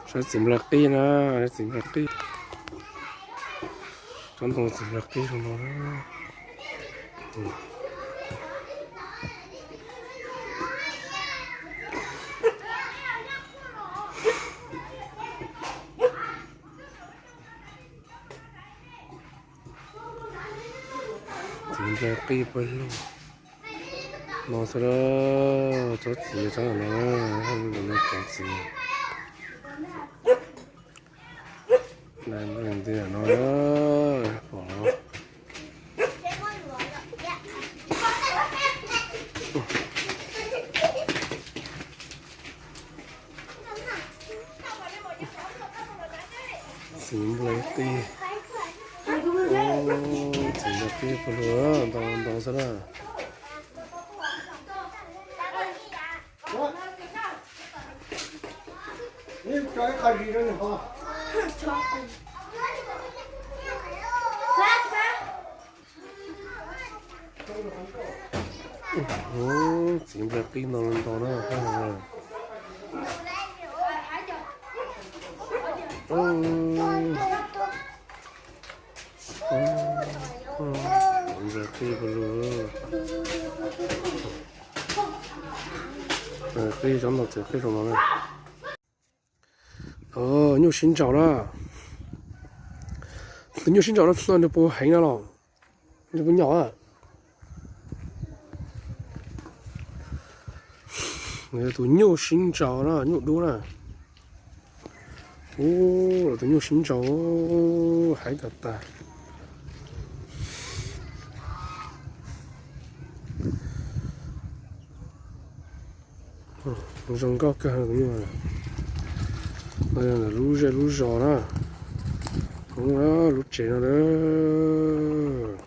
Saib txiv nplai qij na, saib txiv nplai qij. Tsob ntoo txiv nplai qij zoo no na. Txiv nplai qij pawg lug no xwb na. Tsob txiv tsob no na, tsob txiv. Nti no pom. Txiv nplai qij, txiv nplai qij pawg lug ntau ntau xwb na. Txiv nplai qij ntau ntau na. Txiv nplai qij pawg lug. Qij tsob ntoo txiv qij zoo no na. Nyuj sib nraus na. Tus nyuj sib nraus no nws puas heev no los? Nws puas nyom? Tus nyuj sib nraus na, nyuj dub na. Ub, tus nyuj sib nraus, heev tag tag. Zoo nkauj kawg tus nyuj. Lub zej lub zos na, lub tsev no lawm.